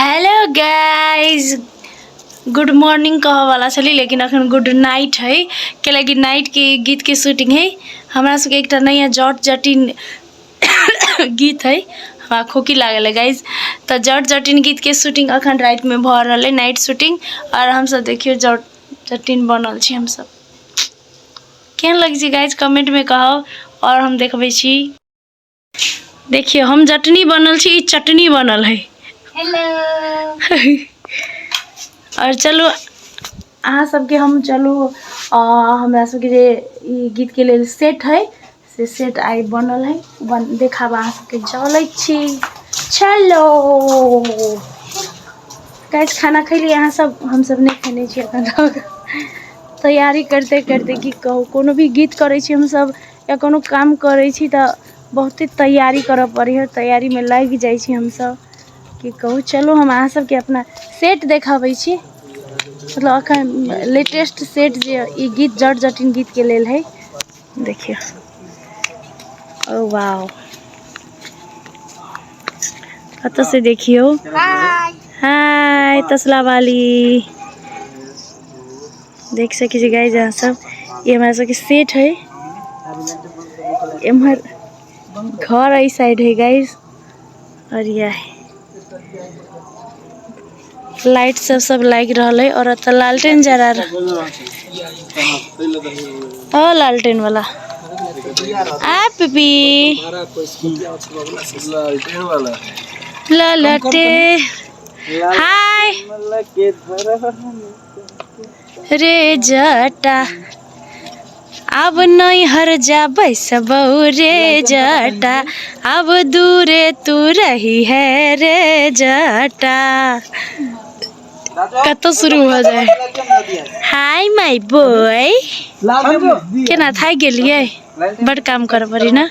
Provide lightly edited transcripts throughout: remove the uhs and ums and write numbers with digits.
Hello guys, good morning कहऽ वाला छली, लेकिन अखन गुड नाइट है, कैलाकि नाइट के गीत के शूटिंग है। हमरा सबके एकटा नया जट जटिन गीत है, हमरा खोकी लागल है गाइज। तऽ जट जटिन गीत के शूटिंग अखन राति में भऽ रहल है, नाइट शूटिंग। और हमसब देखियौ जट जटिन बनल छी हमसब, केहन लगै छै गाइज कमेंट में कहब। और हम देखबै छी, देखियौ हम जटनी बनल छी, ई चटनी बनल है। हेलो। और चलू अहाँ सबके हम चलू, हमरा सबके जे ई गीतके लेल सेट है से सेट आइ बनल है, बन देखाब अहाँ सबके चलै छी। चलो गाइस, खाना खैली अहाँ सब? हमसब नहि खेने छी एखन तक। तैयारी करिते करिते की कहू, कोनो भी गीत करै छी हमसब या कोनो काम करै छी तऽ बहुते तैयारी करऽ पड़ै है, तैयारीमे लागि जाइ छी हमसब, की कहू। चलू हम अहाँ सबके अपना सेट देखाबै छी, मतलब अखन लेटेस्ट सेट जे ई गीत जट जटिन गीतके लेल है। देखियौ, ओ वाओ, कतऽ से देखियौ। हाय तसला वाली, देख सकै छी गाइज अहाँ सब, ई हमरा सबके सेट है। एम्हर घर एहि साइड है गाइज, और यह है लाइट सब सब लागि रहल है। और एतऽ लालटेन जरा रहल, ओ लालटेन वाला आ पीपी ललटे। हाय रे जटा, अब नैहर जाबै सबौ रे जटा, अब दूरे तू रही है रे जटा। कतौ शुरू भऽ जाए। हाय my boy, केना थाकि गेलियै? बड काम करऽ पड़ी ना,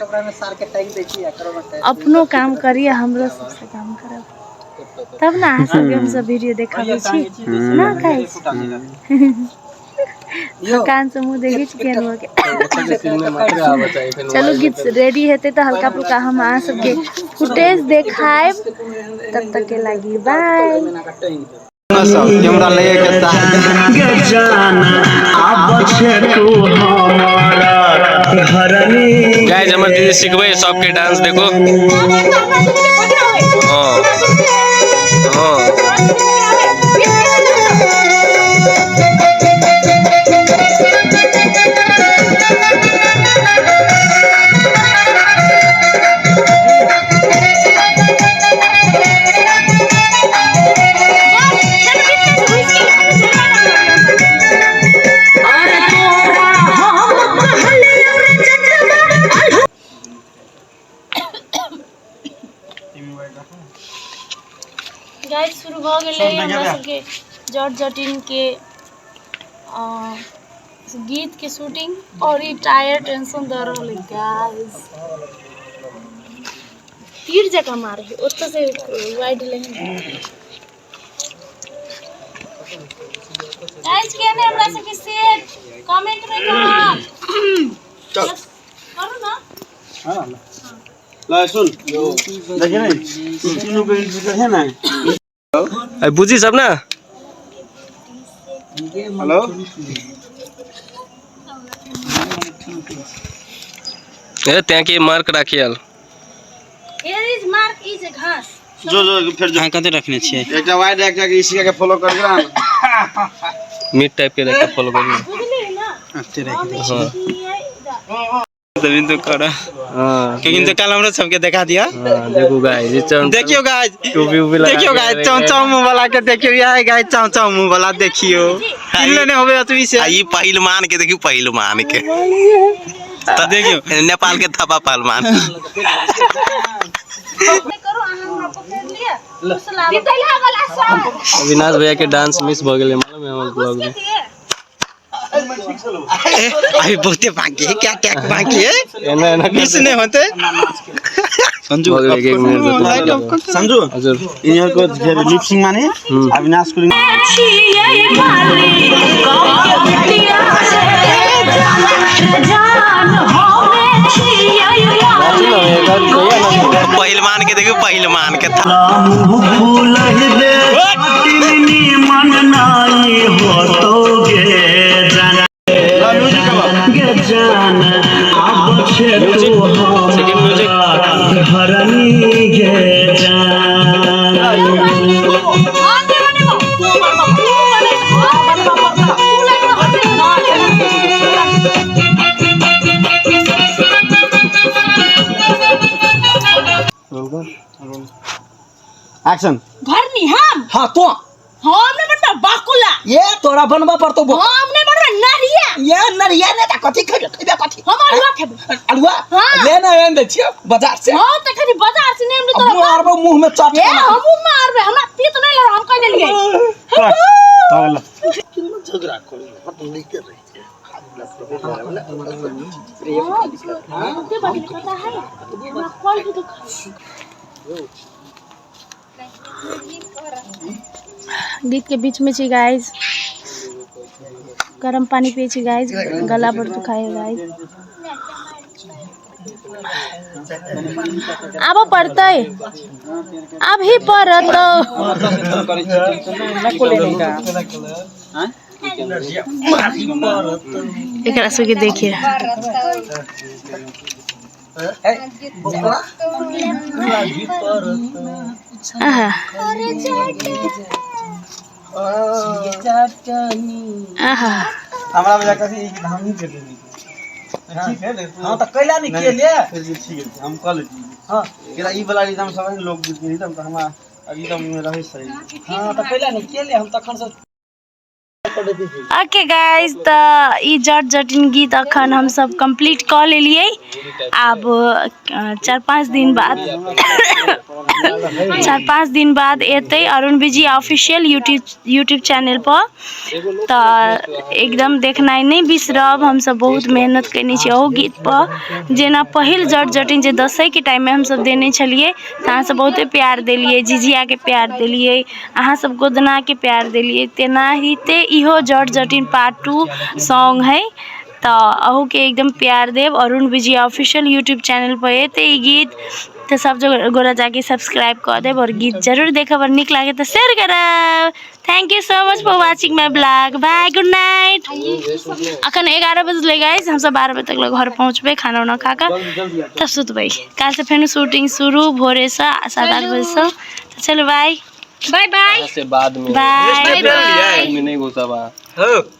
अपनो काम करी आ हमरो सबसे काम करब तब ना अहाँ सबके हमसब वीडियो देखाबै छी ना गाइस। थकान से मुँह देखै छी केहन भऽ गेल। चलू गीत रेडी हेतै तऽ हल्का फुल्का हम अहाँ सबके फुटेज देखायब, तब तक के लागी बाय। कैमरा ले के साथ गाइस हमर दीदी सिखबै सबके डांस, देखो। हाँ हाँ, गाइस शुरू भऽ गेलै हमरा सबके जट जटिन के गीत के शूटिंग, और ई टायर टेंशन दऽ रहल है गाइस, तीर जकाँ मारे है ओतऽ से वाइड लेने। गाइस केने हमरा सबके सेट कमेंट में कहब। चल करू ना। ला सुन, देखिए नहीं तीनों के इंटरेस्ट है ना। बुझी सब ना। हेलो ए त्यहाँ के mark राखियल। Here is mark is घास। जो जो फिर जो अहाँ कते रखने छियै? एकटा वाइड एकटा के इसी के फॉलो कर ना, मिड टाइप के रख के फॉलो करी। बुझली ना? एते राखि दै हाँ। छियै। तभी तो कर। हाँ, लेकिन तो कल हमरो सबके देखा दिया। हाँ, देखो गाइस, ये चौं देखियो गाइस, टोपी उपी लगा देखियो के गाइस, रखे चौं है। चौं मुंह वाला के देखियो, यह है गाइस चौं चौं मुंह वाला देखियो। किन लेने होबे अतबी से। आ ई पहलवान के देखियो, पहलवान के देखियो नेपाल के थपा पहलवान। करू अहाँ हमरा पकड़ि लिअ। अविनाश भैया के डांस मिस भ गेलै, मालूम है हमर ब्लॉग में। अभी बहुते बाकी है, क्या क्या बाकी है? एना एना मिस नहीं होते। संजू भऽ गेलै, एक मिनट जति। संजू हजुर। यिनीहरूको लिपसिङ माने अविनाश कुरिङ। पहलवान के देखियो, पहलवान के। एक्शन। घरनी हम। हाँ तो हम नहीं बनबे बाकुला। ये तोरा बनबा पड़तो। हम नहीं बनबे नरिया। ये नरिया ने त कथी खैबे, खैबे कथी? हम अरुआ खेबै। अरुआ? हाँ। ले ना आन दै छियो बाजार से। हां त खाली बाजार से नहीं अब तोरा। मारबो मुंह में चट। ए हमहू मारबे, हमरा पीत नहीं लड़, हम कह देलिए। के बात पता है हमरा कॉल भी तो गीत के बीच में छी गाइस, गरम पानी पिए छी गाइस, गला बड़ दुखाए गाइस। आबो पड़तै, अभी पड़त। एकरा सबके देखिए। आहा आहा। हमरा बजा कथी ई धाम नहीं कर देनी। ठीक है। हां त कैला नहीं के ले। फिर भी ठीक है, हम कह लेती। हां केला ई वाला रिदम सब है लोकगीत के रिदम, त हमरा रिदम में रहे सही। हां त कैला नहीं के ले, हम तखन से। ओके गाइस, त ई जट जटिन गीत अखन हम सब कंप्लीट कऽ लेलियै। आब 4-5 दिन बाद, 4-5 दिन बाद एतै अरुण विजी ऑफिशियल यूट्यूब चैनल पर, तऽ एकदम देखनाइ नहि बिसरब। हमसब बहुत मेहनत कयने छी ओहू गीत पर। जेना पहिल जट जटिन जे दसैँके टाइममे हमसब देने छलियै, तऽ अहाँसब बहुते प्यार देलियै, झिझियाके प्यार देलियै, अहाँसब गोदनाके प्यार देलियै, तेनाहिते इहो जट जटिन पार्ट 2 सॉन्ग है, तऽ अहूके एकदम प्यार देब। अरुण विजी ऑफिशियल यूट्यूब चैनल पर एतै ई गीत, तऽ सब गोरा जाके सब्सक्राइब कऽ देब और गीत जरूर देखब और नीक लागे तऽ शेयर करब। Thank you so much for watching my blog. Bye, good night. अखन 11 बजलै गाइस, हमसब 12 बजे तक घर पहुँचबै, खाना उना खा कऽ तब सुतबै। काल्हिसँ फेर शूटिंग शुरू भोरेसँ 7-8 बजेसँ। तऽ चलू बाय बाय बाय से बाद में बाय बाय। में नहीं घुसा बा। हो।